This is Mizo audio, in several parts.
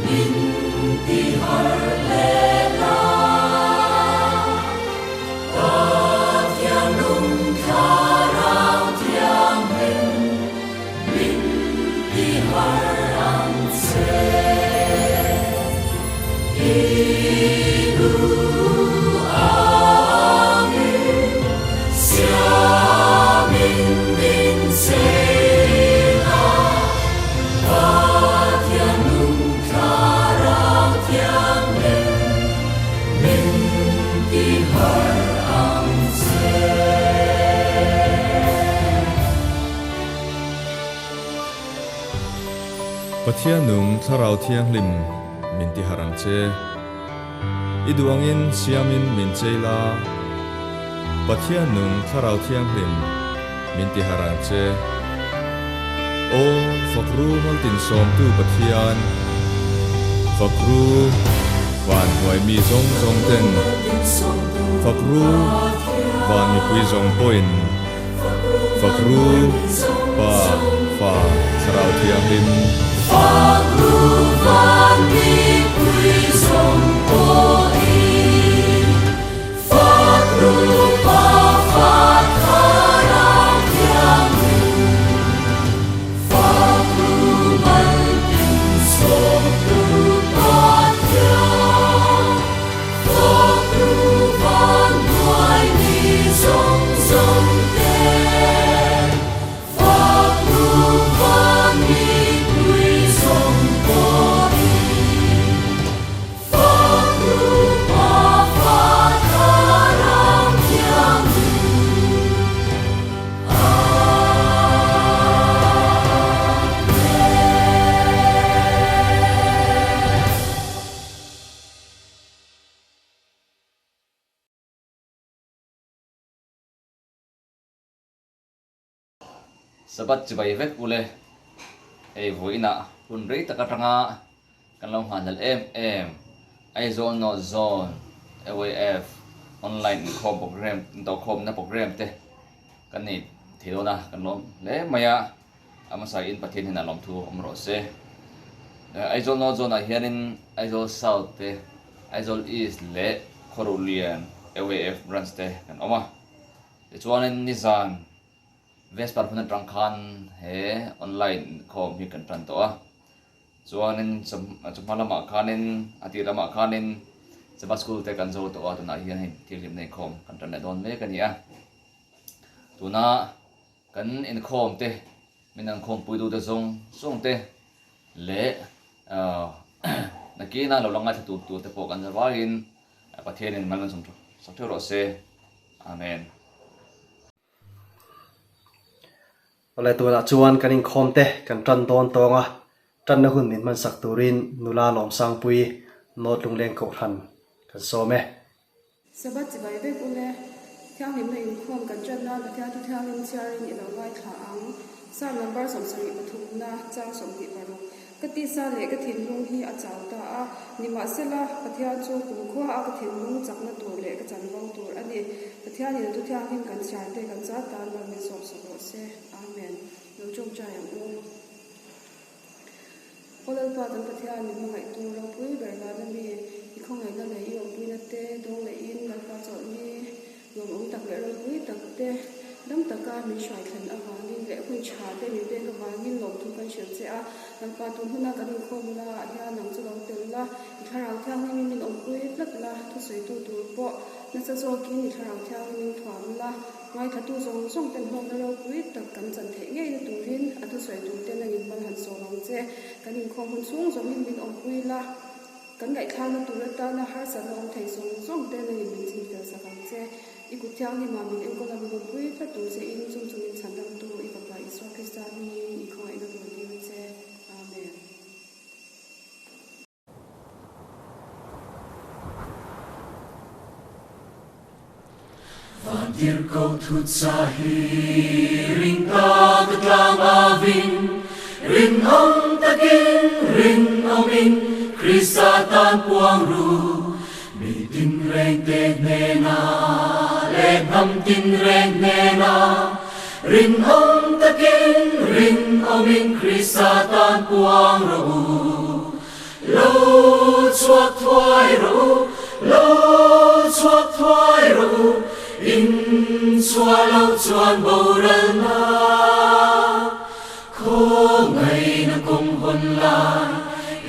Min ti harh leh la. Pathian nung Thlarau Thianghlim min ti harh ang che. I duh angin siamin min chei la. Pathian nung Thlarau Thianghlim min ti harh ang che. Pathian nung Thlarau Thianghlim min ti harh ang che. I duh angin siamin min chei la. Pathian nung Thlarau Thianghlim min ti harh ang che. Aw, Fakru Maltin Sawmtu Pathian, Fakru Van hnuai mi zawng zawng ten, Fakru Van mipui zawng pawhin, Fakru Pa, Fa, Thlarau Thianghlim. Fakru Van mipui zawng pawhin, Fakru Pa, Fa, Thlarau Thianghlim. Fakru Maltin Sawmtu Pathian, Fakru Van hnuai mi zawng zawng te, Fakru Van mipui zawng pawhin, Fakru Pa, Fa, Thlarau Thianghlim. Sabbath chibai vek ule, hei vawiinah hun rei tak atanga kan lo nghahhlelh em em Aizawl North Zone, AYF, online inkhawm program, intawhkhawmna program te kan nei thei dawn a, kan lawm hle mai a, a hmasa in Pathian hian a lawmthu awm rawh se. Aizawl North Zone ah hianin Aizawl South te, Aizawl East leh Khawruhlian AYF branch te kan awm a, tichuanin nizan Vesper hun atang khan he online inkhawm hi kan tan tawh a. Chuanin chawhma lamah khanin a tir lamah khanin Sabbath School te kan zo tawh a, tunah hian hei thil hlimna inkhawm kan tan leh dawn mek a ni a. Tuna kan inkhawm te, min an khawmpuitute zawng zawng te leh nakina lo la ngaithla tur tur te pawh kan za vangin Pathianin mal an sawm theuh rawh se. Amen. Awle tunah chuan kan inkhawm te kan tan dawn tawng a, tanna hun min hmansak turin nula Lawmsangpui North Lungleng Kohhran kan sawm e. Sabbath chibai vek ule, thianghlimna inkhawm kan tan nan Pathian thu thianghlim chhiarin i lo ngaithla ang. Psalm number 73 na chang 26. Ka tisa leh ka thinlung hi a chau ta a, nimahsela, Pathian chu kumkhua a ka thinlung chakna tur leh ka chanvo tur a ni. Pathianin a thu thianghlim kan chhiar te kan zat tan mal min sawmsak rawh se. Amen. Lo tawngtai ang u. Aw Lalpa kan Pathian min hmangaihtu ropui ber vana mi, i khawngaihna leh i awmpuina te dawng lehin Lalpa chawlhni Lawmawm tak leh ropui tak te, dam taka min hruai thlen avangin leh hun tha te min pek avangin lawmthu kan hrilh che a. Lalpa tun huna kan inkhawm la ah hian nang chu lo tel la, i thlarau thianghlimin min awmpui tlat la, thusawitu tur pawh nasa zawkin i thlarau thianghlimin thuam la, ngaithlatu zawng zawng ten hlawkna ropui tak kan chan theih ngei na turin a thusawi tur te nangin mal han sawm ang che. Kan inkhawm hun chhung zawngin min awmpui la. Kan ngaihthlakna tur atana harsatna awm thei zawng zawng te nangin min chhin fel sak ang che. I kut thianghlimah min enkawl a, min awmpui tlat tur che in, chung chu min chhandamtu i Fapa Isua Krista hmingin i khawngaihna tur dil che. Amen. Vantirhkoh thutsa hi ring ta ka tlang avin, rinawm takin rinawmin Krista tan puang ru. Mi tinreng te hnena leh hnam tinreng hnena, rinawm takin rinawmin Krista tan puang rawh u. Lo. chhuak thuai rawh u, lo chhuak thuai rawh u, in chhuah loh chuan boralna khawngaihna kawng hawn lai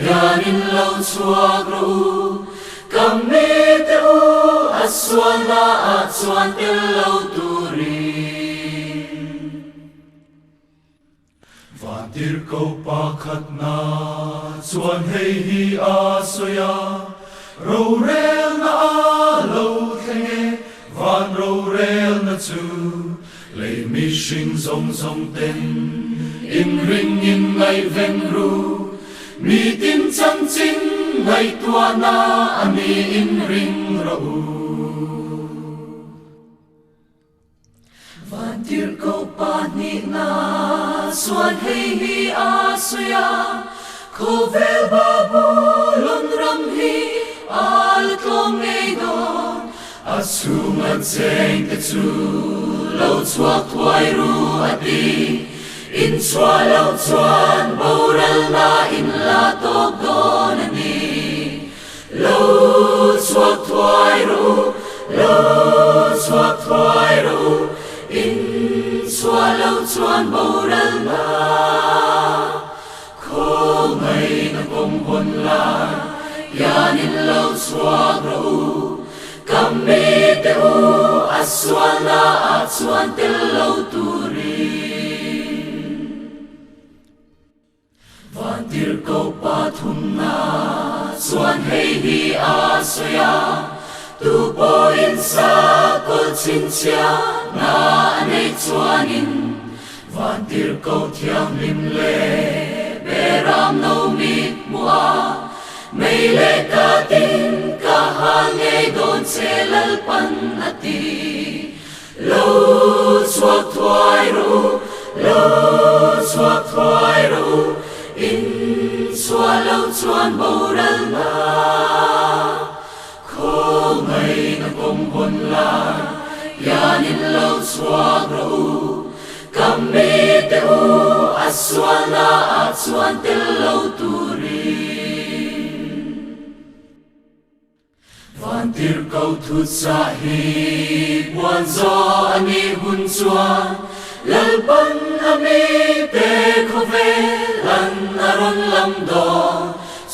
hianin lo chhuak rawh u, ka mite u a sualna ah chuan tel lo turin. Vantirhkoh pakhatna chuan hei hi a sawi a, Rorelna a lo thleng e, van rorelna chu lei mihring zawng zawng ten inring in ngaihven ru, mitin chanchin ngaihtuahna a ni inring rawh u. Vantirhkoh pahnihna chuan hei hi a sawi a, Khawvel Babulon ram hi a la tlawm ngei dawn. A chhunga chengte chu lo chhuak thuai ru a ti. Inchhuah loh chuan boralna in la tawk dawn a ni. Lo chhuak thuai rawh u, lo chhuak thuai rawh u, in chhuah lo chuan boralna khawngaihna kawng hawn lai hianin lo chhuak rawh u, ka mite u a sualna ah chuan tel lo turin. Vantirhkoh pathumna chuan hei hi a sawi a, Tu pawhin sakawlh chhinchhiahna a neih chuanin Vantirhkoh thianghlim leh Beram no mit hmuh a, mei leh ka tin ka hal ngei dawn che Lalpan a ti. Lo chhuak thuai rawh u, lo chhuak thuai rawh u, in chhuah loh chuan boralna khawngaihna kawng hawn lai hianin lo chhuak rawh u, ka mite u a sualna ah chuan tel lo turin. Vantirhkoh thutsa hi puan zawh a nih hun chuan Lalpan a mite khawvel an a rawn lam dawn.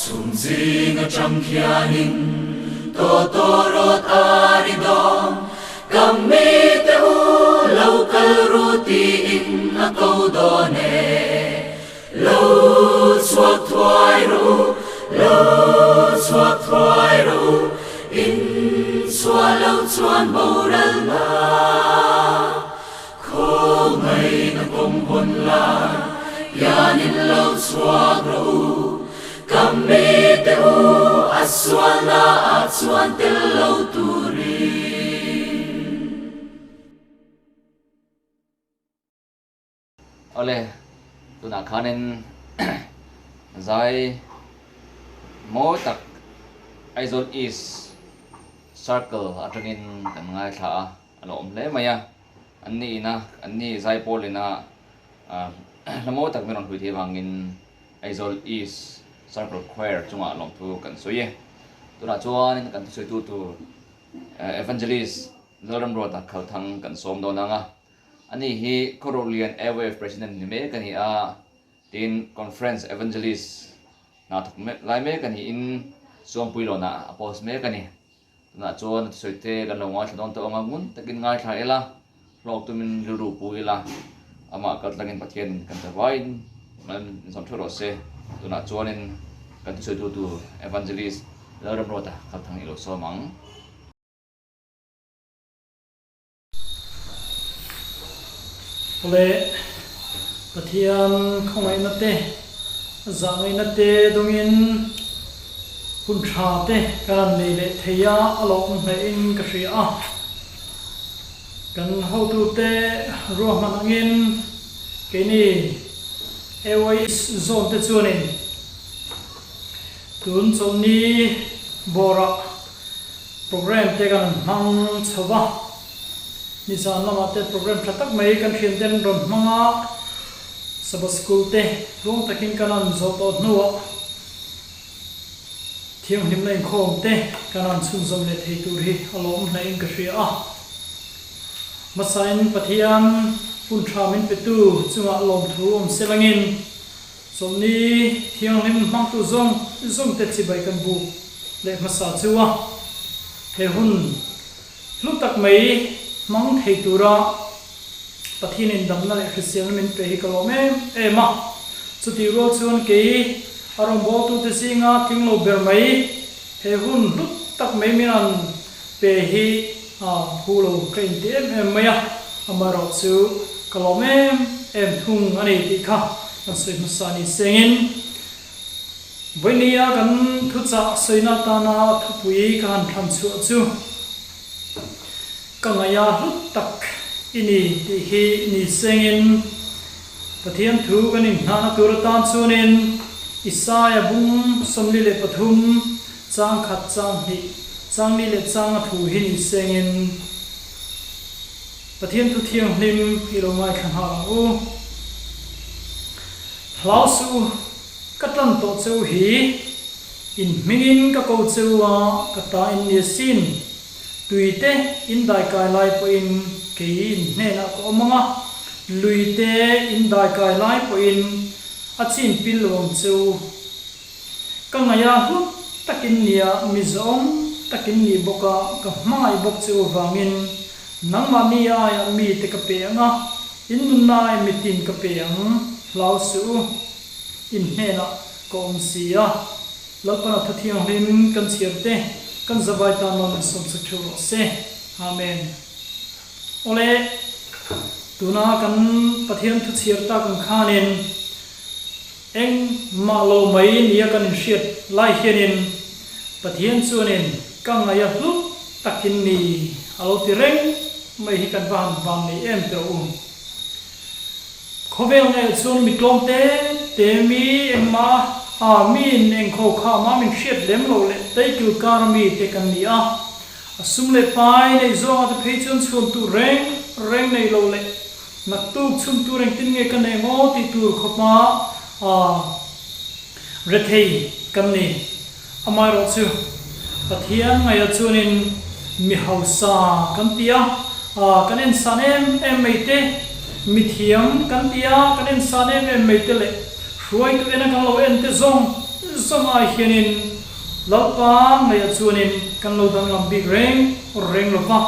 Chhum zing atang khianin tawtawrawt a ri dawn. Ka mite u lo kal ru tiin a ko dawn e. Lo chhuak thuai rawh u, lo chhuak thuai rawh u, in chhuah loh chuan boralna khawngaihna kawng hawn lai hianin lo chhuak rawh u, ka mite u a sualna ah chuan tel lo turin. Awle, tunah khanin zai mawi tak Aizawl East Circle atangin kan ngaithla a, a lo awm hle mai a, an ni ina an ni zai pawl ina hla mawi tak min rawn hlui thei avangin Aizawl East Circle Choir chungah lawmthu kan sawi e. Tunah chuanin kan thusawitu tur Evangelist Lalramruata Khalthang kan sawm dawn ang a. Ani hi Khawruhlian Airwave President ni mek a ni a, tin Conference Evangelist hna thawk mek lai mek a niin Suangpui lawnah a post mek a ni. Tunah chuan a thusawi te kan lo ngaithla dawn tawh ang a, ngun takin ngaithla ila, hlawk tumin rilru pu ila, amah kal tlangin Pathianin kan chavaiin mal min sawm theuh rawh se. Tunah chuanin kan thusawitu tur Evangelist Lalramruata Khalthang i lo sawm ang. Awle, Pathian khawngaihna te, zahngaihna te dawngin hun tha te kan han nei leh thei a, a lawm hlein ka hria a. Kan hotute ruahman angin keini AYS zone te chuanin tun chawlhni bawrah Program te kan han hmang chho va, nizan lamah te program tha tak mai kan thian ten rawn hmang a, Sabbath School te tluang takin kan han zawh tawh hnuah Thianghlimna inkhawm te kan han chhunzawm leh thei tur hi a lawm hle in ka hria a. Hmasain Pathian hun tha min petu chungah lawmthu awm se langin Chawlhni thianghlim hmangtu zawng zawng te chibai kan buk leh hmasa chu a. He hun hlu tak mai hmang thei tura Pathianin damna leh hriselna min pe hi ka lawm em em a. Chutih rual chuan kei a rawngbawltute zinga tling lo ber mai he hun hlu tak mai min an pe hi a phu lo ka inti em em mai a, amaherawhchu ka lawm em em thung a ni tih kha kan sawi hmasa ni sengin vawinia kan thuchah sawina atana thupui ka han thlan chhuah chu ka ngaih a hlut tak i ni tih hi ni sengin Pathian thu kan inhnahna tur atan chuanin Isaia bung 43 chang khat chang hnih chang li leh chang a thu hi ni sengin Pathian thu thianghlim i lo ngaithla nghal ang u. Hlau suh u, ka tlan tawh cheu hi, in hmingin ka ko cheu a, ka ta in ni asin. Tui te in daikai lai pawhin kei in hnenah ka awm ang a, lui te in daikai lai pawhin a chin pil lo ang cheu. Ka ngaih a hlut takin nia mi zawng takin nih bawk a, ka hmangaih bawk che u vangin nangmahni aiah mite ka pe ang a, in nunna ai mitin ka pe ang, hlau suh u, in hnenah ka awm si a. Lalpana thu thianghlim kan chhiar te, kan zavai tan rawn insawmsak theuh rawh se. Amen. Awle, tuna kan Pathian thu chhiar tak ang khanin, Eng mah lo mai nia kan inhriat lai hianin Pathian chuanin ka ngaih a hlu takin ni a lo ti reng mai hi kan va han van nei em teh u. Khawvel ngaih chuan mi tlawm te te mi engmah a miin engkhaw kha mah min hriat lem loh leh teikil kar mi te kan ni a. A sum leh pai neih zawnga te phei chuan chhuan tur reng reng nei lo leh Naktuk chhun tur engtin nge ka nei maw tih tur khawpa rethei kan ni. Amaherawh chu Pathian ngaihah chuanin mi hausa kan ti a, kan ensan em em mai te, mi thiam kan ti a, kan ensan em em mai te leh hruaitu ena kan lo en te zawng zawng ai hianin Lalpa ngaihah chuanin kan lo danglam bik reng reng lo va.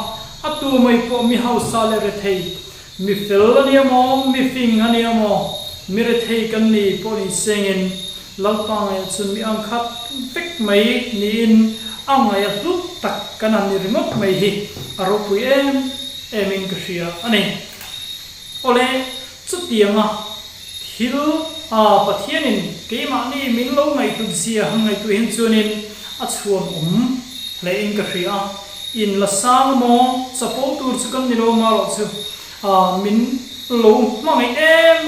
A tu mai pawh mi hausa leh rethei, mi fel a nia maw, mi fing a nia maw, mi rethei kan ni pawh ni sengin Lalpa ngaihah chuan mi ang khat vek mai niin a ngaih a hlut tak kan han ni ringawt mai hi a ropui em emin ka hria a ni. Awle, chutianga thil a Pathianin keimahni min lo ngaihhlut zia han ngaihtuah hian chuanin a chhuan awm hlein ka hria a. In la sang maw? Chapo tur chu kan ni lo marawh chu min lo hmangaih em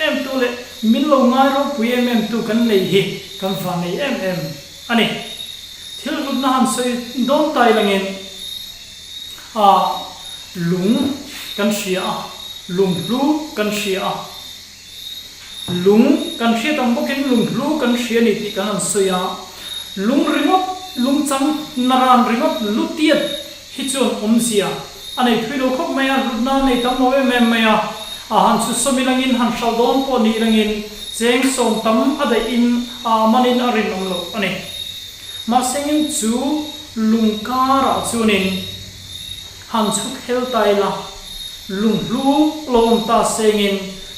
em tu leh min lo ngai ropui em em tu kan nei hi kan va nei em em a ni. Thil hlutna han sawi dawn tai langin lung kan hria a, lunghlu kan hria a. Lung kan hriat ang bawkin lunghlu kan hria a ni tih kan han sawi a, lung ringawt, lungchang naran ringawt lutiat hi chuan awmzia a nei thui lo khawp mai a, hlutna a nei tam lo em em mai a, a han chhut sawm ilangin han hralh dawn pawh ni ilangin cheng sawm tam a daih in a manin a rinawm loh a ni. Mahse engin chu lung karah chuanin han chhut hel ta ila, lunghlu lo awm ta sengin,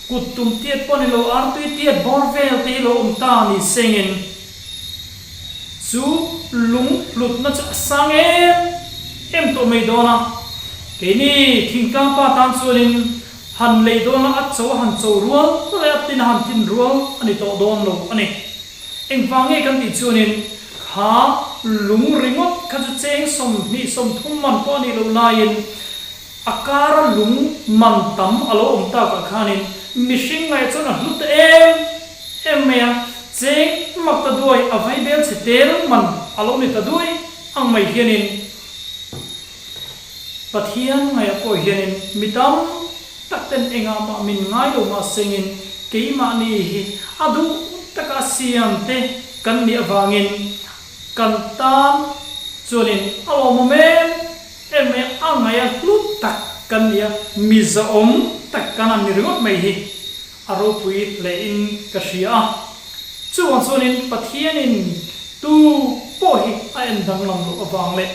kut tum tiat pawh ni lo, artui tiat bawr vel te hi lo awm ta ni sengin, chu lung hlutna chu a sang em em tawh mai dawn a. Keini thingtlang pa tan chuanin han lei dawn a, a cho a han cho rual leh a tin a han tin rual a ni tawh dawn lo a ni. Engvang nge kan tih chuanin kha lung ringawt kha chu cheng 20 30 man pawh a nih loh laiin a kara lung man tam a lo awm takah khanin mihring ngaih chuan a hlut em em mai a, cheng mak ta duai a vaibel chhe tel man a lo ni ta duai ang mai hianin Pathian ngaihah pawh hianin mi tam tak ten engah mah min ngai lo mah sengin keimahni hi a duh taka siam te kan nih avangin. Kan tan chuanin a lawmawm em em mai a, a ngaih a hlu tak kan ni a, mi zahawm tak kan han ni ringawt mai hi a ropui hlein ka hria a. Chuvang chuanin Pathianin tu pawh hi a en danglam loh avang leh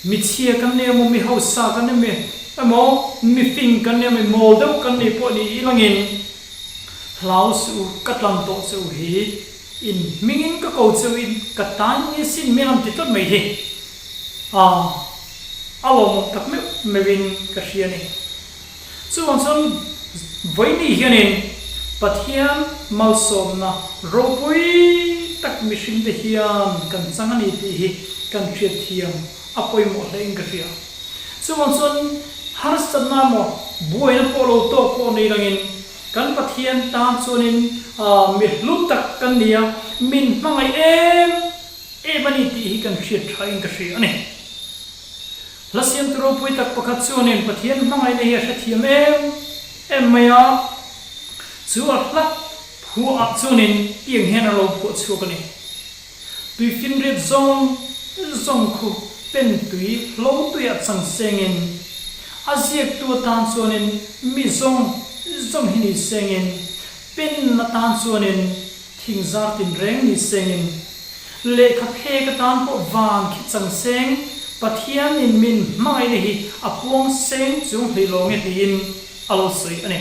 mi chhia kan ni emaw, mi hausa kan ni emaw, mi fing kan ni emaw, mi mawl deuh kan ni pawh ni ilangin hlau suh u, ka tlan tawh che u hi. In hmingin ka ko cheu in ka tan nge sin min rawn ti tlat mai hi a a lawmawm tak meuh meuhin ka hria a ni. Chuvang chuan vawiini hianin Pathian malsawmna ropui tak mihringte hian kan chang a ni tih hi kan hriatthiam a pawimawh hlein ka hria. Chuvang chuan harsatna emaw buaina pawh lo tawk pawh nei langin Kan Pathian tan chuanin mi hlu tak kan ni a, min hmangaih em em a ni tih hi kan hriat thain ka hria a ni. Hla siamtu ropui tak pakhat chuanin Pathian hmangaihna hi a hrethiam em em mai a, chu a hla phuah chuanin tiang hian a lo phuah chhuak a ni. Tuifinriat zawng zawng khu pen tui hlo tuiah chang sengin, a ziaktu atan chuanin mi zawng zawng hi ni sengin, pen atan chuanin thing zar tinreng ni sengin, lehkha phek atan pawh van khi chang seng, Pathianin min hmangaihna hi a puang seng chung hlei lawng e tiin a lo sawi a ni.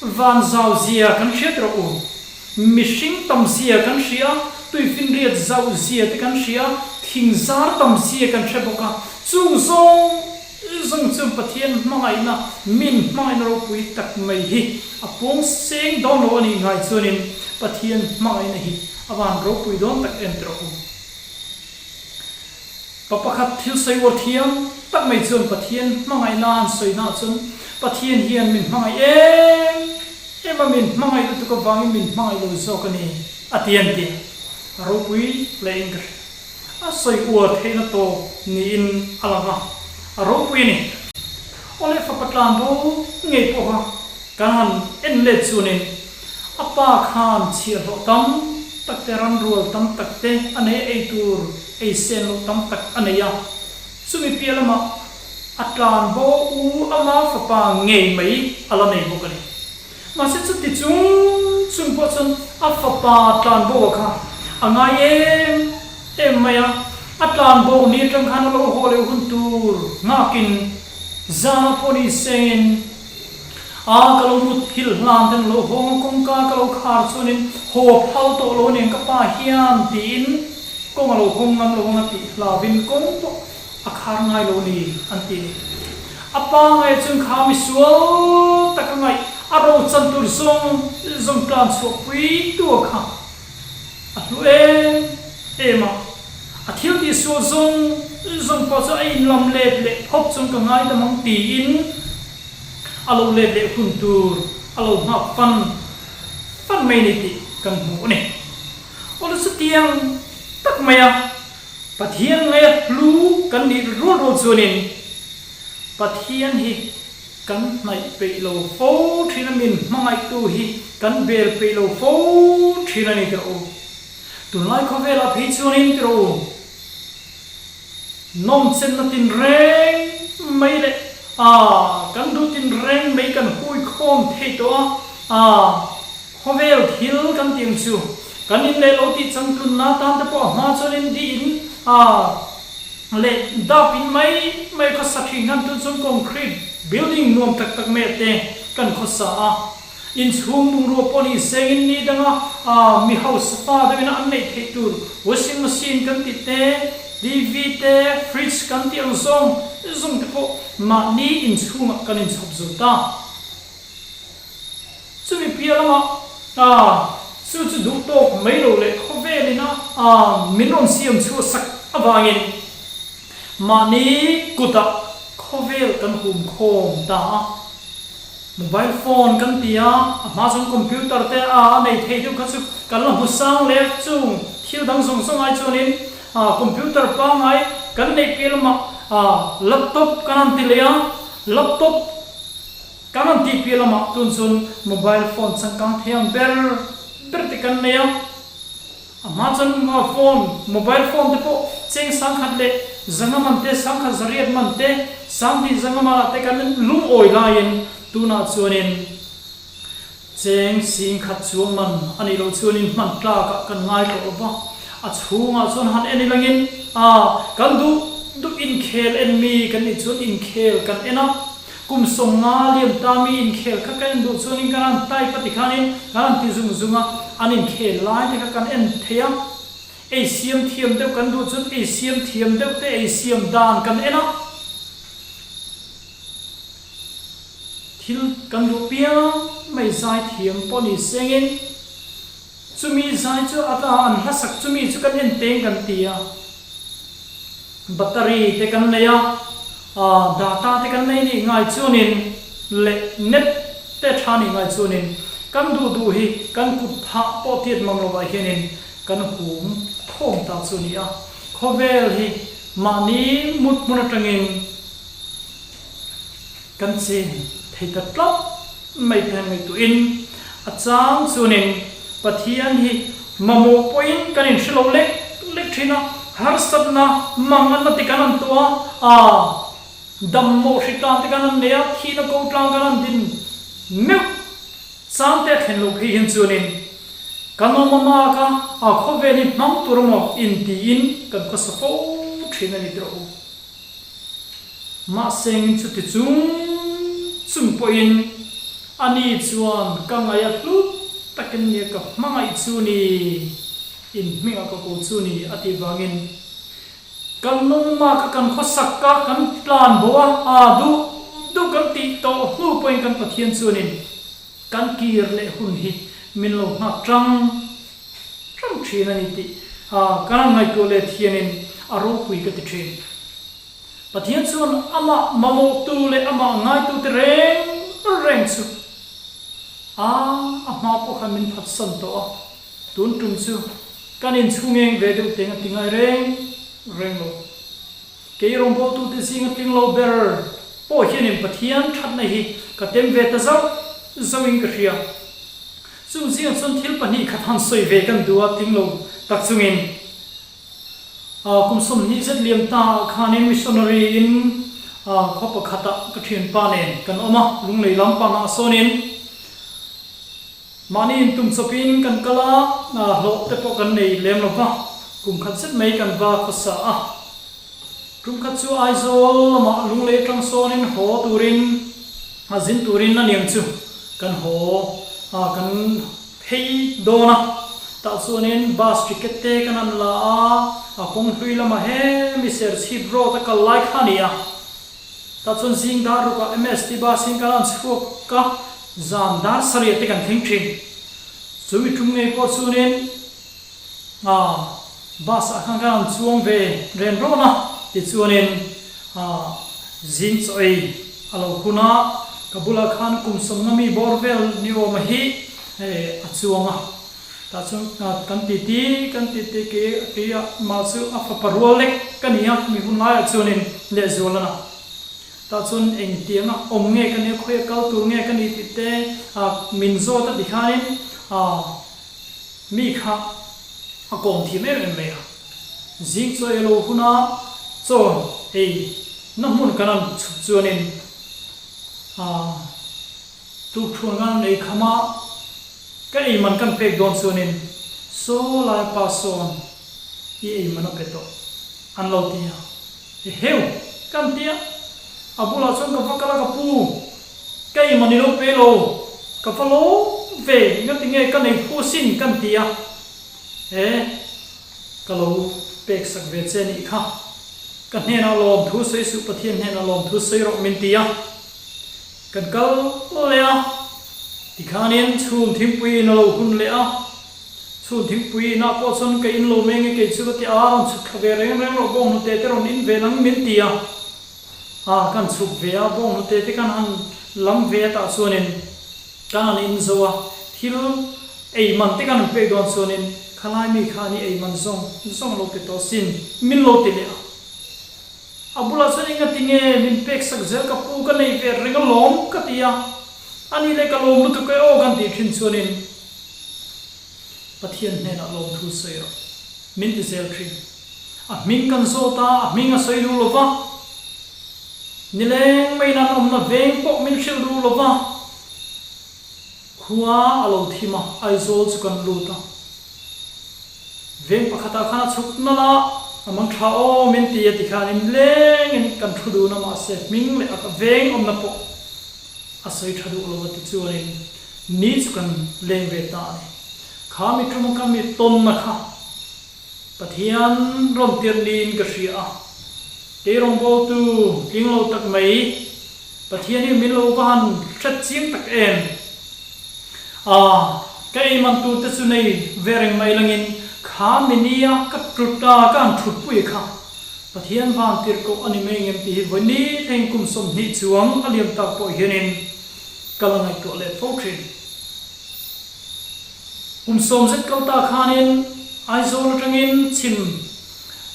Van zau zia kan hriat rawh u. Mihring tam zia kan hria, tuifinriat zauh zia te kan hria, thing zar tam zia kan hre bawk a, chung zawng zawng chuan Pathian hmangaihna, min hmangaihna ropui tak mai hi a puang seng dawn lo a nih ngai chuanin Pathian hmangaihna hi a van ropui dawn tak em tawh u. Pa pakhat thil sawi uar thiam tak mai chuan Pathian hmangaihna an sawi naah chuan Pathian hian min hmangaih em em a, min hmangaih lutuk avangin min hmangaih lo zawk a ni a ti an ti. A ropui hlein ka hria. A sawi uar theihna tawp niin a lang a, a ropui a ni. Awle fapa tlan bo ngei pawha kan han en let chuanin A pa khan chhiahhlawh tam tak te, ranrual tam tak te a nei a, ei tur ei sen loh tam tak a nei a. Chumi piah lamah a tlan bo u ama fapa ngei mai a la nei bawk a ni. Mahse chuti chung chung pawh chuan a fapa tlan bo a kha a ngai em em mai a, a tlan bo ni atang khan a lo haw leh hun tur nghakin zana pawh ni sengin A ka lo mut thil hlan ten lo hawng a kawngka ka lo khar chuanin haw phal tawh lo nen ka pa hian tiin kawng a lo hawng ngam lo ang a tih hlauhin kawng pawh a khar ngai lo ni an ti ni. A pa ngaih chuan kha misual tak a ngaih a ro chan tur zawng zawng tlan chhuah pui tu a kha a hlu em em a, a thil tih sual zawng zawng pawh chu a inlam let leh phawp chuan ka ngaidam ang tiin A lo let leh hun tur a lo nghak fan fan mai ni tih kan hmu a ni. Awle chutiang tak mai a Pathian ngaia hlu kan nih rual rual chuanin Pathian hi kan hnaih peih lo fo thin a, min hmangaihtu hi kan bel peih lo fo thin a ni tiraw u. Tunlai khawvelah phei chuanin tiraw u. Nawmchenna tinreng mai leh a kan duh tinreng mai kan hui khawm thei tawh a, a khawvel thil kan tih ang chu kan in leh lo tih changtlunna tan te pawh a hma chuanin dih in a leh dap in mai mai khawsa thin khan tun chuan concrete building nuam tak tak mai te kan khawsa a. Inchhung bungrua pawh ni sengin ni danga mi hausa pa deuhin an neih theih tur washing machine kan tih te, TV te, fridge kan tih ang zawng zawng te pawh mahni inchhungah kan inchhawp zo ta. Chumi piah lamah chu chu duh tawk mai lo leh khawvelin a min rawn siam chhuah sak avangin mahni kutah khawvel kan hum khawm ta a. Mobile phone kan ti a, a hma chuan computer te a a nei thei deuh kha chu kan la hmu sang leh chung thil dang zawng zawng ai chuanin computer pangngai kan neih piah lamah laptop kan han ti leh a, laptop kan han tih piah lamah tun chuan mobile phone changkang thei ang ber ber te kan nei a. A hma chuan phone, mobile phone te pawh cheng 10,000 leh 500 man te, 1,800 man te, 2,500 manah te kan lungawi laiin tunah chuanin cheng 10,000 chuang man a nih loh chuanin hman tlakah kan ngai tawh lo va. A chhungah chuan han en ilangin a kan duh duh inkhel en mi kan nih chuan inkhel kan en a. Kum 50 liam ta mi inkhel kha kan en duh chuanin kan han type a tikhanin kan han ti zung zung a, an inkhel lai te kha kan en thei a. Ei siam thiam deuh kan duh chuan ei siam thiam deuh te ei siam dan kan en a. Thil kan duh piang mai zai thiam pawh ni sengin chumi zai chu a tla an hlasak chumi chu kan en teng kan ti a. Battery te kan nei a, data te kan nei nih ngai chuanin leh net te tha nih ngai chuanin kan duh duh hi kan kut phah pawh tiat mang lovah hianin kan hum khawm ta chu a ni a. Khawvel hi mahni mut hmun atangin kan chen thei ta tlat mai te ngaihtuahin a chang chuanin Pathian hi mamawh pawhin kan inhre lo lek lek thin a, harsatna mang an la ti kan an tuah a, dam mawh hri tlang te kan an nei a, thihna ko tlang kan an din meuh chang te a thlen loh phei hian chuanin kan awm a mak a, a khawvel hi hmang tur emaw intiin kan khawsa fo thin a ni tirh u. Mahse engin chuti chung chung pawhin ani chuan ka ngaih a hlut takin nia ka hmangaih chu ni, in hmingah ka ko chu ni a tih vangin kan nawmma kha kan khawsak a, kan tlan bo a, aa duh duh kan tih tawh hnu pawhin kan Pathian chuanin kan kir leh hun hi min lo nghak tang tang thin a ni tih ka han ngaihtuah let hianin a ropui ka ti thin. Pathian chuan amah mamawhtu leh amah ngaitute reng reng chu a a hma pawh khan min phatsan tawh a, tun tum chu kan inchhungeng ve deuh teng a ti ngai reng reng lo. Kei rawngbawltute zinga tling lo ber pawh hianin Pathian thatna hi ka tem ve ta zauh zauhin ka hria. Chung zingah chuan thil pahnih khat han sawi ve kan duh a tling lo tak chungin kum 20 zet liam ta ah khanin missionary in khaw pakhatah ka thianpa nen kan awm a, lunglei lampangah sawnin mahni intum chawpin kan kal a, hlawh te pawh kan nei lem lo va, kum khat zet mai kan va khawsa a. Tum khat chu Aizawl lamah lunglei atang sawnin haw turin a zin turin a niang chu kan haw a, kan phei dawn a, tah chuanin bus ticket te kan han la a, a kawng hlui lamah he mi Serchhip road a kal lai kha a ni a, tah chuan zing dar rukah MST bus in kan han chhuak a, zan dar sarih te kan thleng thin. Chumi tum ngei pawh chuanin. A bus ah khan kan han chuang ve ren rawn a, tichuanin zing chaw ei a lo hun a, ka bulah khan kum 50 mi bawr vel ni awm a hi a chuang a, tah chuan kan titi kan titi kei kei ah mah chu a fapa rual lek ka ni a, mi hun laiah chuanin lehzual a na. Tah chuan engtianga awm nge ka nia, khawi a kal tur nge ka ni tih te min zawt a ti khanin Mi kha a kawm thiam em em mai a, zing chaw ei lo huna chaw ei na hmun kan han chhuk chuanin tukthuan kan han ei kham a, ka ei man kan pek dawn chuanin saw lai pa sawn i ei man a pe tawh an lo ti a, eheu kan ti a, a bulah chuan ka va kal a ka pu. Ka ei man i lo pe lo, ka va lo ve, engati nge ka nei phu sin kan ti a, e, ka lo pek sak ve che nih kha, ka hnenah lawm thu sawi suh, Pathian hnenah lawm thu sawi rawh min ti a, kan kal leh a, tikhanin chhun thingpui in a lo hun leh a, chhun thingpui inah pawh chuan ka in lo meng e kei chu ka ti a, rawn chhuk thla ve reng reng rawh bawng hnute te rawn in ve nang min ti a. A kan chhuk ve a, bawng hnute te kan han lam ve a tah chuanin kan han in zo a, thil ei man te kan han pek dawn chuanin khalai mi kha ni ei man zawng zawng lo pe tawh sin min lo ti leh a. A bulah chuan enga ti nge min pek sak zel ka pu ka nei ve reng alawm ka ti a, ani leh ka lawm lutuk e aw kan tih thin chuanin. Pathian hnenah lawmthu sawi rawh. Min ti zel thin. A hming kan zawt a, a hming a sawi duh lo va. Nileng maiin an awmna veng pawh min hrilh duh lo va. Khua a lo thim a, Aizawl chu kan lut a. Veng pakhatah khan a chhuk nalh a, a mang tha aw min ti a ti khan in lengin kan thu dun a mahse hming leh a veng awmna pawh a sawi tha duh lo a ti chuanin ni chu kan leng ve ta a ni. Kha mi ṭuma ka mi tawnna kha Pathian rawn tirh niin ka hria a, kei rawngbawltu tling lo tak mai Pathian hi min lo va han hret chiang tak em? A, ka ei man tur te chu nei ve reng mai langin kha mi nia ka tut a, ka han thut pui kha Pathian van tirh koh a ni mai ngem tih hi vawi ni thleng kum 20 chuang a liam tak pawh hianin ka la ngaihtuah leh fo thin. Kum sawm zet kal ta khanin Aizawl atangin chhim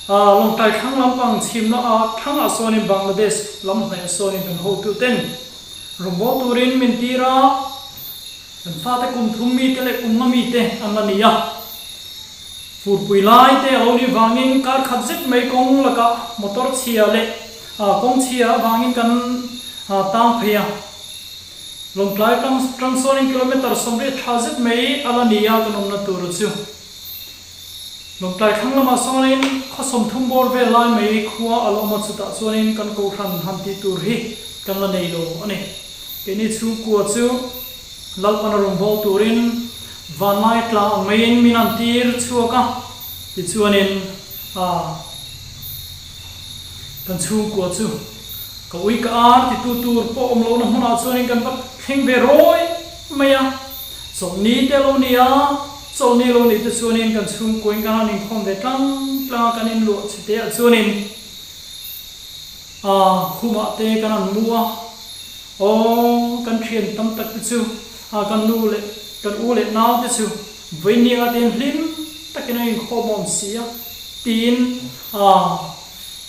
Lawngtlai thlang lampang chhimna a thlangah sawnin Bangladesh lam hnaih sawnin kan hotu ten rawngbâwl turin min tir a, kan fate kum thum mite leh kum nga mite an la ni a. Furpui lai te a lo nih vangin kar khat zet mai kawng lakah motor chhia leh kawng chhia avangin kan tang phei a. Lawngtlai tang sawnin kilometre 80 tha zet mai a la ni a kan awmna tur chu. Lawngtlai thlang lamah sawnin khaw 30 bawr vel lai mai khua a la awm a, chutah chuanin kan kohhran han tih tur hi kan la nei lo a ni. Keini chhungkua chu Lalpan a rawn bawl turin vanlai tla ang maiin min han tir chhuak a, tichuanin kan chhungkua chu ka ui ka ar titu tur pawh awm lohna hmunah chuanin kan va thleng ve rawi mai a. Chawlhni te lo ni a, chawlhni lo nih te chuanin kan chhungkuain kan han inkhawm ve tlang tlang a, kan inluah chhe te ah chuanin ah khumah te kan han mu a, aw kan thian tam tak te chu ah kan nu leh kan u leh nau te chu vawinia te hian hlim takin an inkhawm awm si a tiin ah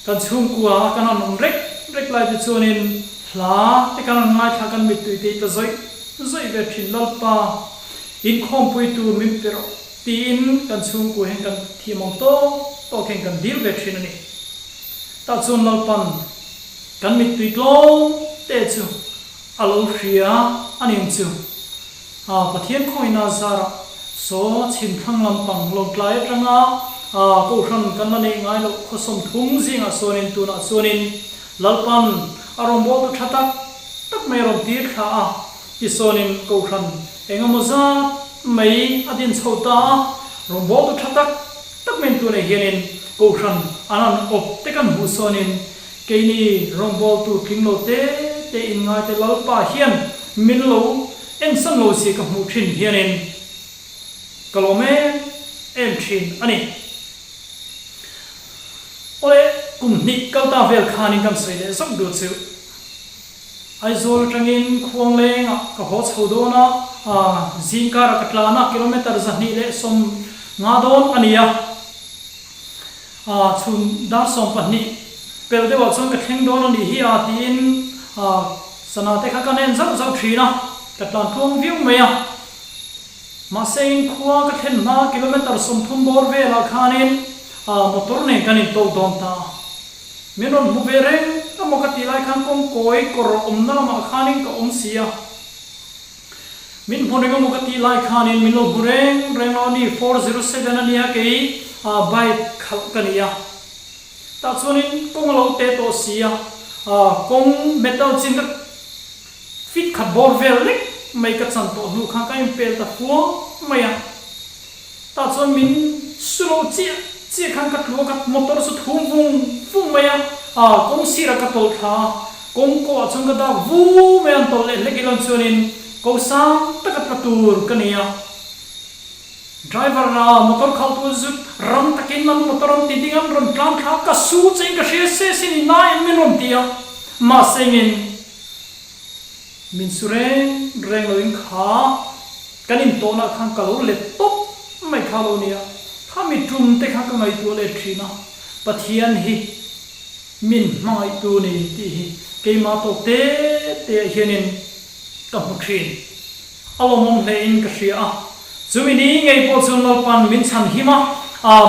kan chhungkua a kan han awm rek rek lai te chuanin hla te kan han ngaithla kan mittui te hi tla zawih Zawih ve thin Lalpa, inkhawmpui tur min pe rawh tiin kan chhungkua hian kan thiam ang tawk tawk hian kan dil ve thin a ni. Tah chuan Lalpan kan mittui tlawm te chu a lo hria a ni ang chu. A Pathian khawngina zarah saw chhim thlang lampang Lawngtlai atanga Kohhran kan la neih ngai loh khaw 30 zingah sawnin tunah chuanin Lalpan a rawngbawltu tha tak tak mai a rawn tir thla a, tisawnin Kohhran eng emaw zat mai a din chho ta a, rawngbawltu tha tak tak mai an tunah hianin Kohhran an han awp te kan hmuh sawnin keini rawngbawltu tling lo te te inngaite Lalpa hian min lo ensan lo zia ka hmuh thin hianin ka lawm em em thin a ni. Awle, kum hnih kal ta vel khanin kan sawi leh zawk duh chu. Aizawl atangin Khuanglengah ka haw chho dawn a, zingkarah ka tlan a, kilometre 250 dawn a ni a. Chhun dar 12 pel deuhah chuan ka thleng dawn a nih hi a tiin sana te kha ka nen zauh zauh thin a, ka tlan tluang viau mai a. Mahse in khua ka thlen hma kilometre 30 bawr velah khanin motor nen kan intawk dawn ta a. Min rawn hmu ve reng emaw ka tih lai khan kawngkawi kawr awmna lamah khanin ka awm si a. Min hmu reng emaw ka tih lai khanin min lo hmu reng reng lo a ni, 407 a nia kei bike khalh ka ni a. Tah chuanin kawng a lo te tawh si a, kawng metal chin ka Fit khat bawr vel lek mai ka chan tawh hnu khan ka inpel ta fuang mai a. Tah chuan min su lo chiah chiah khan ka tlu a, ka motor chu thum vung vung mai a, aa kawng sirah ka tawlh thla a, kawng kawhah chuan ka dak vu mai a, an tawlh leh hlek ilo chuanin ko sang taka tla tur ka ni a. Driver a motor khalh tur zut ram takin an motor an ti ding an rawn tlang thla a, ka su che in ka hria se sin i na em min rawn ti a, mahse engin Min su reng reng loin kha kan intawhna khan ka lo let tawp mai kha lo nia, kha mi tum te kha ka ngaihtuah let thin a, Pathian hi min hmangaihtu ni tih hi keimah tawk te te ah hianin ka hmu thin. A lawmawm hle in ka hria a. Chumi ni ngei pawh chu Lalpan min chhan him a,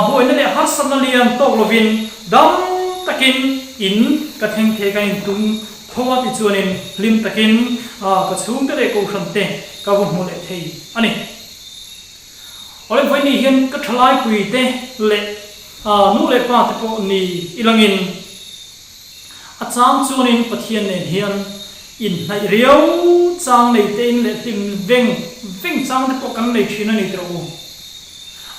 buaina leh harsatna lian tawk lovin dam takin in ka thleng thei ka intum tho a ti chuanin hlim takin ka chhungte leh kohhran te ka va hmu leh thei a ni. Awle vawiin hian ka thalaipui te leh nu leh pa te pawh ni ilangin A chang chuanin Pathian nen hian inhnaih riau chang nei tein leh hlim veng veng chang te pawh kan nei thin a ni tawh u.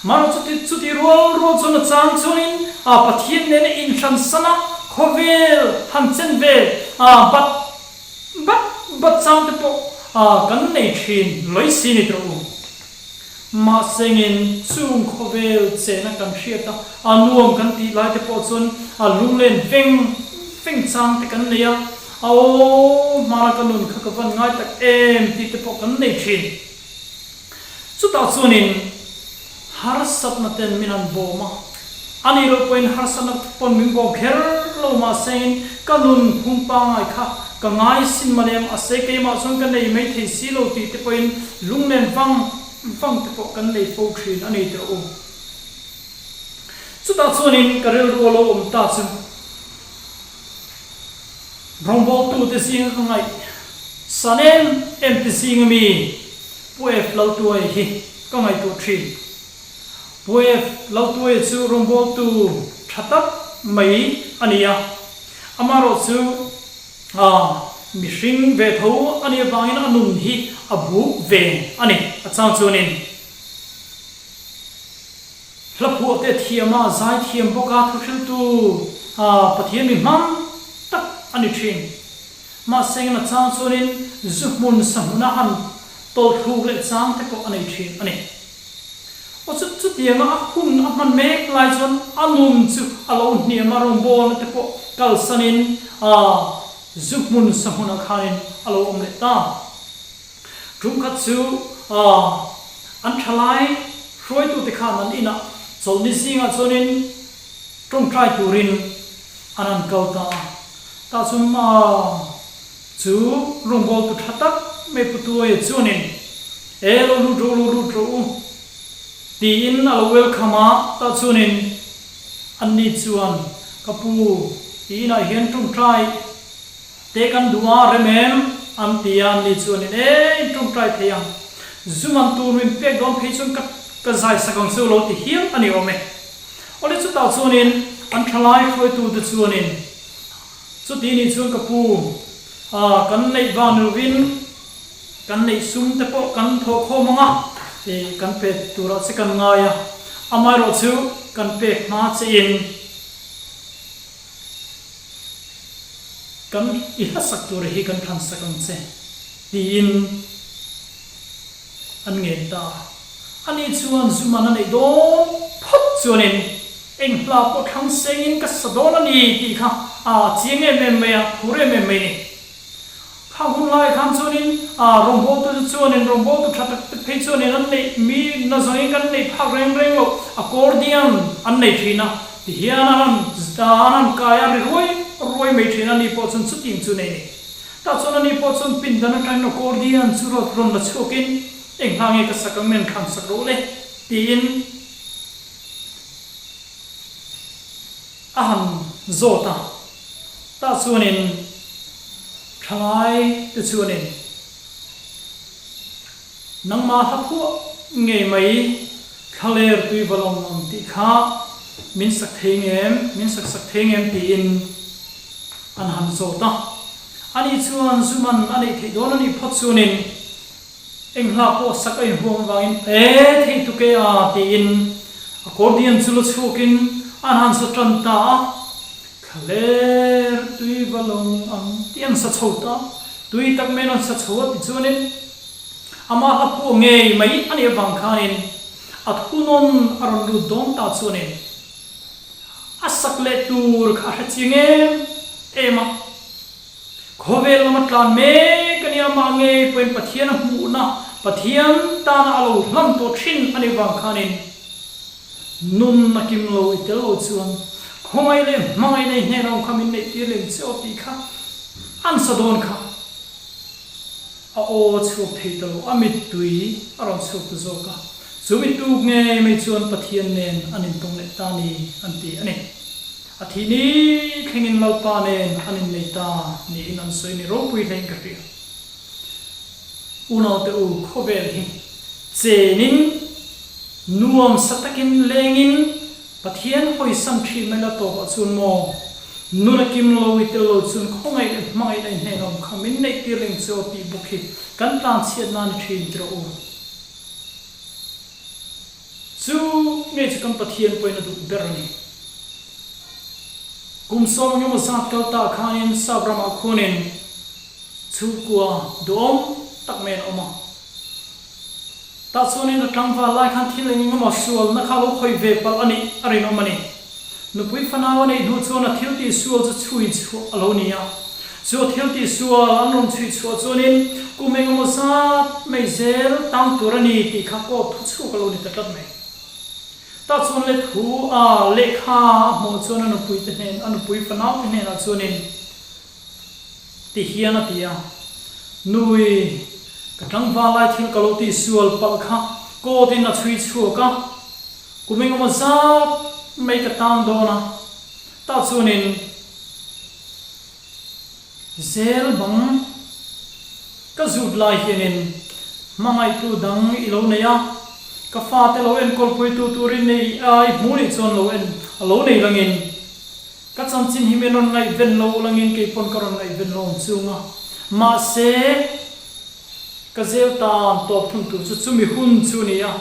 Mahrawh chuti chuti rual rual chuan a chang chuanin a Pathian nena inhran sana khawvel han chen ve a bat bat bat chang te pawh a kan nei thin lawih si ni tawh u. Mahsengin chung khawvel chena kan hriat a, a nuam kan tih lai te pawh chuan a lunglen veng veng chang te kan nei a, a aw hmara ka nun kha ka van ngai tak em tih te pawh kan nei thin. Chutah chuanin harsatna ten min han bawm a, a nih loh pawhin harsatna pawn min bawm kher lo mahsengin ka nun phung pangngai kha ka ngai sin malem a se keimah chuan ka nei mai thei si lo tih te pawhin lunglen vang vang te pawh kan nei fo thin a ni tawh u. Chutah chuanin ka rilru a lo awm ta chu rawngbawltute zinga ka ngaih san em em te zinga mi Pu F Laltuai hi ka ngaihtuah thin. Pu F Laltuaia chu rawngbawltu tha tak mai a ni a, amaherawh chu mihring ve tho a nih avangin a nun hi a buk ve a ni. A chang chuanin hla phuah te thiam a, zai thiam bawk a, thuhriltu Pathian mi hmang tak a ni thin. Mahse a chang chuanin zu hmun sa hmuna han tawlthluk leh chang te pawh a nei thin a ni. Aw chu chutianga a hun a hman mek lai chuan a nun chu a lo hniam a, rawngbawlna te pawh kalsanin zu hmun sa hmunah khanin a lo awm leh ta. Tum khat chu an thalai hruaitute khan an inah chawlhni zingah chuanin tawngtai turin an han kal ta a. Tah chuan chu rawngbawltu tha tak mai Pu Tuaia chuanin, E lo lut rawh u, lo lut rawh u, tiin a lo welcome a, tah chuanin anni chuan, Ka pu, i inah hian tawngtai te kan duh a, rem em? an ti a, anni chuanin, E, in tawngtai thei ang, zu man tur min pek dawn phei chuan ka ka zai sak ang chu lo ti hial a ni awm e. Awle chutah chuanin an thalai hruaitute chuanin, Chuti nih chuan ka pu, kan neih vang ni lovin kan neih sum te pawh kan thawh khawm ang a, kan pe turah che kan ngai a, amaherawh chu kan pek hma che in kan i hlasak tur hi kan thlansak ang che tiin an ngen ta a. Ani chuan Zuman a neih dawn phawt chuanin eng hla pawh thlang sengin ka sa dawn a ni tih kha a chiang em em mai a, phur em em mai ni. Kha hun lai khan chuanin rawngbawltu chu chuanin rawngbawltu tha tak te phei chuanin an neih mi nazawngin kan neih phak reng reng loh accordion an nei thin a, tihian an han an han kai a ri ruai ruai mai thin a ni pawh chuan chutiang chu nei ni. Tah chuan ani pawh chuan pindan atangin accordion chu rawn la chhuakin Eng hla nge ka sak ang men thlan sak rawh le? tiin a han zawt a. Tah chuanin thalai te chuanin nangmah hla phuah ngei mai thlaler tui va lawng ang tih kha min sak thei ngem, min sak sak thei ngem tiin an han zawt a. Ani chuan Zuman a neih theih dawn a nih phawt chuanin Eng hla pawh sak a inhuam avangin e thei tuk e a tiin accordion chu la chhuakin an han sa tan ta a, thlaler tui va lawng ang tih an sa chho ta, tui tak maiin an sa chho a ti chuanin amah hla phuah ngei mai a nih avang khanin a thunawn a rawn lut dawn ta chuanin a sak leh tur kha a hre chiang em em a. Khawvel lama tlan mek a nia mah ngei pawhin Pathian a hmuhna, Pathian tana a lo hlan tawh thin a nih vang khanin nun a kim lo i tel lo chuan khawngaih leh hmangaih nei hnenah awm kha min neih tir lem che aw tih kha an sa dawn kha a aw a chhuak thei ta lo, a mittui a rawn chhuak ta zawk a. Chu mi tuk ngei mai chuan Pathian nen an intawng leh ta ni an ti a ni. A thih ni thlengin Lalpa nen an innei ta niin an sawi ni ropui hlein ka hria. Unaute u khawvel hi chenin nuam sa takin lengin Pathian hawisan thin mai la tawpah chuan maw nun a kim lo i tel lo chuan khawngaih leh hmangaih na i hnen awm kha min neih tir reng che aw tih bawk hi kan tlan chhiat nan i thin ti rawh u. Chu nge chu kan Pathian pawhin a duh ber a ni. Kum sawm engemaw zat kal ta khanin sap ramah khuanin chhungkua duhawm tak mai an awm a. Tah chuanin a tlangval lai khan thil eng engemaw sualna kha lo khawih ve palh a nih a rinawm a ni. Nupui fanau a neih hnu chuan a thil tih sual chu chhui chhuah a lo ni a. Chu a thil tih sual an rawn chhui chhuah chuanin kum engemaw zat mai zel tang tur a ni tih kha court thu chhuak a lo ni ta tlat mai. Tah chuan le thu a lehkha a hmuh chuan a nupui te hnen a nupui fanau te hnenah chuanin Ti hian a ti a, Nui, ka tlangval lai thil ka lo tih sual palh kha court in a chhui chhuak a, kum engemaw zat mai ka tang dawn a, tah chuanin zel bang ka zut lai hianin hmangaihtu dang i lo nei a, ka fate lo enkawlpuitu turin nei ai hmu nih chuan lo en a lo nei langin. Ka chanchin hi min rawn ngaihven lo ulangin kei pawn ka rawn ngaihven lo ang chung a, mahse ka zel tan tawp thung tur chu chumi hun chu ni a,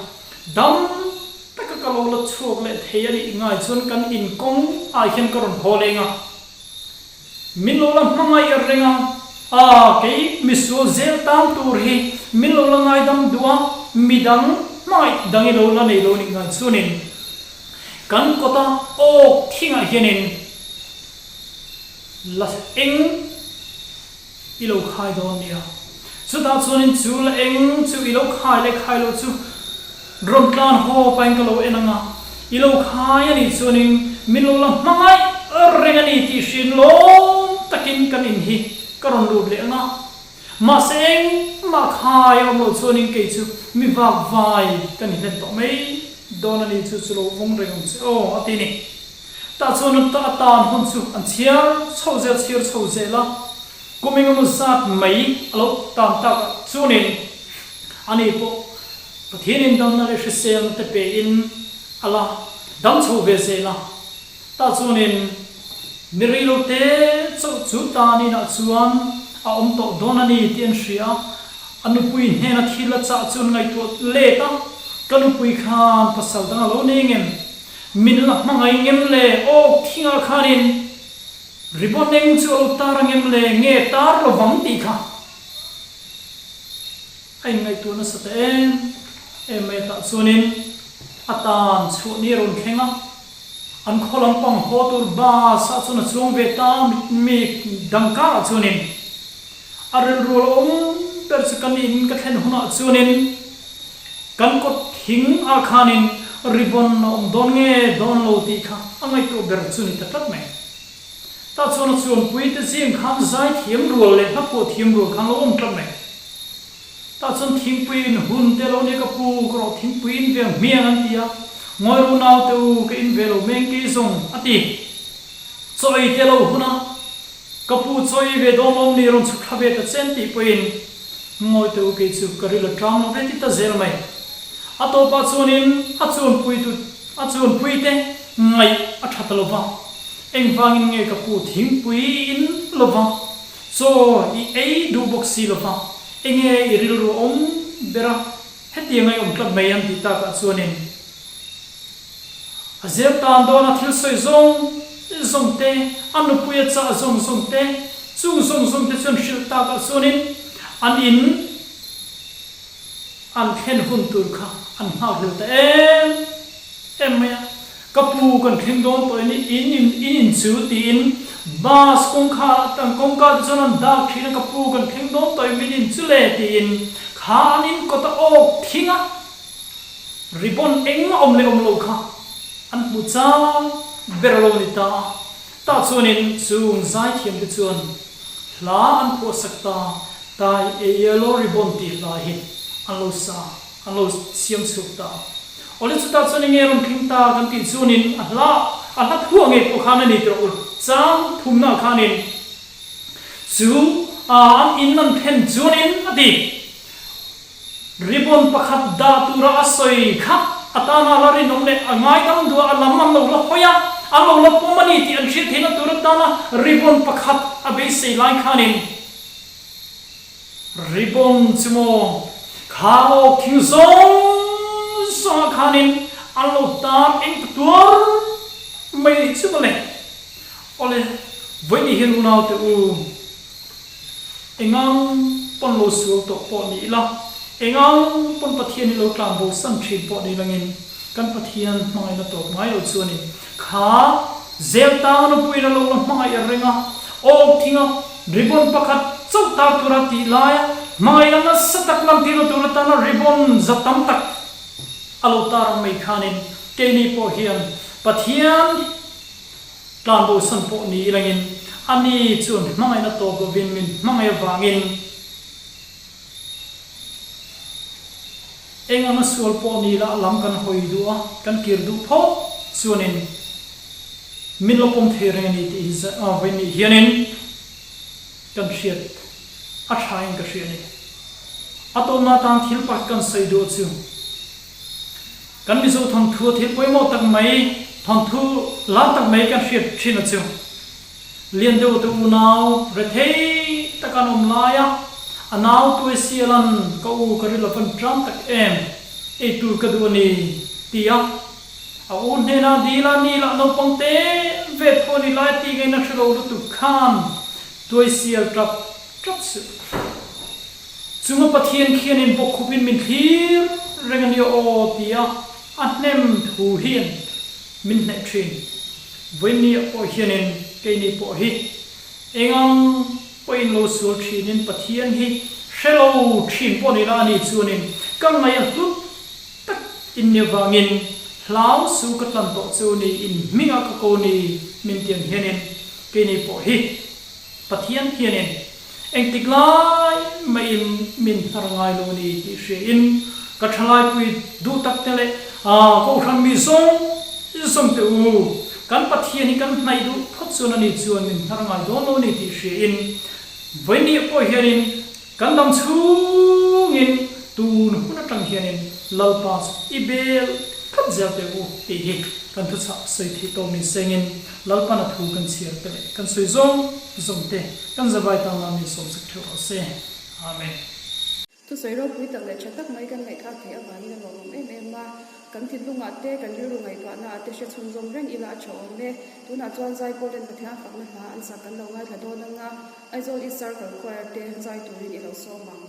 dam taka ka lo la chhuak leh thei a nih ngai chuan kan inkawng ah hian ka rawn haw leng a, min lo la hmangaih reng a, a kei misual zel tan tur hi min lo la ngaidam duh a, midang hmangaih dang i lo la nei lo nih ngai chuanin. Kan kawta awk thingah hianin la eng i lo khai dawn nia. Chutah chuanin chu la eng chu i lo khai leh khai loh chu rawn tlan haw pahin ka lo en ang a, i lo khai a nih chuanin min lo la hmangaih reng a ni tih hriat lawm takin kan in hi ka rawn lut leh ang a. Mahse engmah khai a awm loh chuanin kei chu mi vak vai ka ni hlen tawh mai dawn a ni chu chu lo vawng reng ang che aw a ti ni. Tah chuan an a tan hun chu an chhiar chho zel chhiar chho zel a, kum engemaw zat mai a lo tan tak ah chuanin ani pawh Pathian in damna leh hriselna te pe in a la dam chho ve zel a. Tah chuanin mi reilote chauh chu tan inah chuan a awm tawh dawn a ni tih an hria a, a nupui hnena thil a chah chu an ngaihtuah let a, Ka nupui khan pasal dang a lo nei ngem? Min la hmangai ngem le? Awk thingah khanin ribbon eng chu a lo tar angem le? Nge tar lovang tih kha a inngaihtuah nasa ta em em mai a, tah chuanin a tan chhuah ni a rawn thleng a. An khaw lampang haw tur bus ah chuan a chuang ve ta a, mi dang karah chuanin a rilru a lo awm ber chu kan in ka thlen hunah chuanin kan kawt thing ah khanin ribbon a awm dawn nge dawn lo tih kha a ngaihtuah ber chu ni ta tlat mai. Tah chuan a chuanpui te zing khan zai thiam rual leh hlaphuah thiam rual khan lo awm tlat mai. Tah chuan thingpui in hun te lo nia ka pu ka rawh thingpui in ve ang hmiang an ti a, ngawi ru naute u ka in ve lo meng kei zawng a ti. Chaw ei te lo hun a, ka pu chaw ei ve dawn lawm ni rawn chhuk thla ve ta chen tih pawhin ngawi te u kei chu ka ril a tang lo ve ti ta zel mai. A tawpah chuanin a chuanpui tu a chuanpui te ngaih a tha ta lo va, engvangin nge ka pu thingpui in lo va Chaw i ei duh bawk si lova, enge i rilru a awm ber a, hetiang a i awm tlat mai an tih takah chuanin a zel tan dawn a thil sawi zawng zawng te, a nupui a chah zawng zawng te, chung zawng zawng te chuan hrilh takah chuanin an in an thlen hun tur kha an nghak hlel ta em em mai a. Ka pu kan thleng dawn tawh in in in in in chu tiin bus kawngkhar ah tan kawngka te chuan an dak thin a ka pu kan thleng dawn tawh in min in chu le tiin kha an in kawt a awk thing a ribbon eng a awm leh awm lo kha an hmu chang ber a lo ni ta a tah chuan in chung zaithiam te chuan hla an phuah sak ta tai a yellow ribbon tih hla hi an lo sa an lo siam chhuak ta a. Awle chutah chuan enge rawn thleng ta kan tih chuanin a hla a hla thu ang ngei pawh khan a ni tawh u. Chang thumnaah khanin chu an in an thlen chuanin a ti. Ribbon pakhat dah tura a sawi kha a tana la rinawm leh a ngaidam duah a lam an lo la hawi a, an lo la pawm a ni tih an hriat theihna tur atana ribbon pakhat a beisei lai khanin Ribbon chu maw kha awk thing zawng zawngah khanin an lo tar eng ta tuar mai a nih chu mawle. Awle, vawiin hian unaute u, engang pawn lo sual tawh pawh ni ila, engang pawn Pathian hi lo tlan bo san thin pawh ni langin kan Pathian hmangaihna tawp ngai lo chuanin kha zel tang nupuiin a lo la hmangaih reng a, awk thinga ribbon pakhat chauh tar tura tih laia hmangaihna nasa tak lantirna tur atana ribbon za tam tak a lo tar ang mai khanin keini pawh hian Pathian tlan bosan pawh ni ilangin ani chuan hmangaihna tawp lovin min hmangaih avangin Eng anga sual pawh ni lah lam kan hawi duh a, kan kir duh phawt chuanin min lo pawm thei reng a ni tih hi vawiin nih hianin kan hriat a thain ka hria a ni. A tawnna atan thil pakhat kan sawi duh chu kan Mizo thawnthu a thil pawimawh tak mai, thawnthu lar tak mai kan hriat thin a chu. Lian deuh te unau rethei tak an awm lai a, a nau Tuaisialan ka u ka ril a van ṭam tak em, ei tur ka duh a ni, ti a. A u hnenah dil a ni lah naupang te ve tho a ni lai tih ngaihna hre lo lutuk khan Tuaisial ṭap ṭap suh. Chunga Pathian khianin bawkkhupin min thlir reng a nia aw, ti a a hnem thu hian min hneh ṭhin. Vawinia pawh hianin keini pawh hi engang pawhin lo sual thinin Pathian hi hre lo thin pawh ni la a ni chuanin ka ngaih a hlut tak in nia vangin hlau su ka tlan tawh chu ni in hmingah ka ko ni min tiang hianin keini pawh hi Pathian hianin engtik lai maiin min hnar ngai lo ni tih hriain ka thalaipui duh tak te leh Kohhran mi zawng zawng te u, kan Pathian hi kan hnaih duh phawt chuan ani chuan min hnar ngai dawn lo ni tih hriain vawinia pawh hianin kan dam chhungin tun hun atang hianin Lalpa chu i bel tlat zel teh u tih hi kan thuchah sawi theih tawh min sengin Lalpana thu kan chhiar te leh kan sawi zawng zawng te kan zavai tana min sawmsak theuh rawh se. Amen. Thusawi ropui tak leh tha tak mai kan ngaihthlak theih avangin a lawmawm em em a, kan thinlungah te, kan rilru ngaihtuahnaah te hre chhunzawm reng ila a tha awm e. Tunah chuan Zaipawl ten Pathian fakna hla an sak kan lo ngaithla dawn anga Aizawl East Circle Choir te zai turin i lo sawm ang.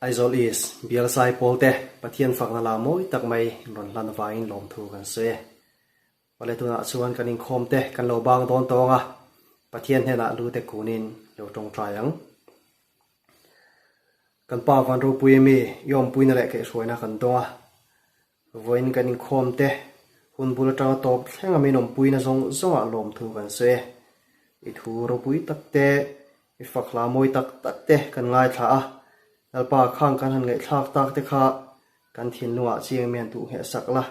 Aizawl East bial zai pawl te Pathian fakna la mawi tak mai rawn hlan avangin lawmthu kan sawi e. Awle tunah chuan kan inkhawm te kan lo bang dawn tawng a, Pathian hnenah lu te kunin lo tawngtai ang. Kan pa van ropui ami i awmpuina leh kaihhruaina kan dawng a, vawiin kan inkhawm te hun bul atanga tawp thleng a min awmpuina zawng zawngah lawmthu kan sawi e. I thu ropui tak te, i fak hla mawi tak tak te kan ngaithla a, Lalpa khang kan han ngaihthlak tak te kha kan thinlungah chiang mian duh ngheh sak la,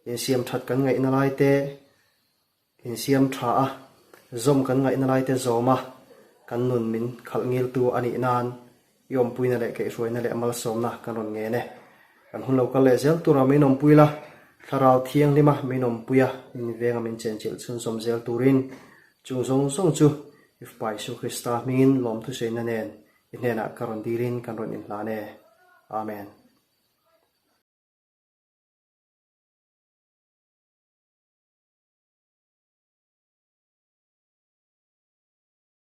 insiam that kan ngaihna lai te, insiam tha a, zawm kan ngaihna lai te zawm a, kan nun min khalh ngiltu a nih nan i awmpuina leh kaihhruaina leh malsawmna kan rawn ngen e. Kan hun lo kal leh zel tura min awmpui la, Thlarau Thianghlima min awmpui a, min venga min chenchilh chhunzawm zel turin chung zawng zawng chu i Fapa Isua Krista hmingin lawmthusaina nen i hnenah ka rawn dilin kan rawn inhlan e. Amen.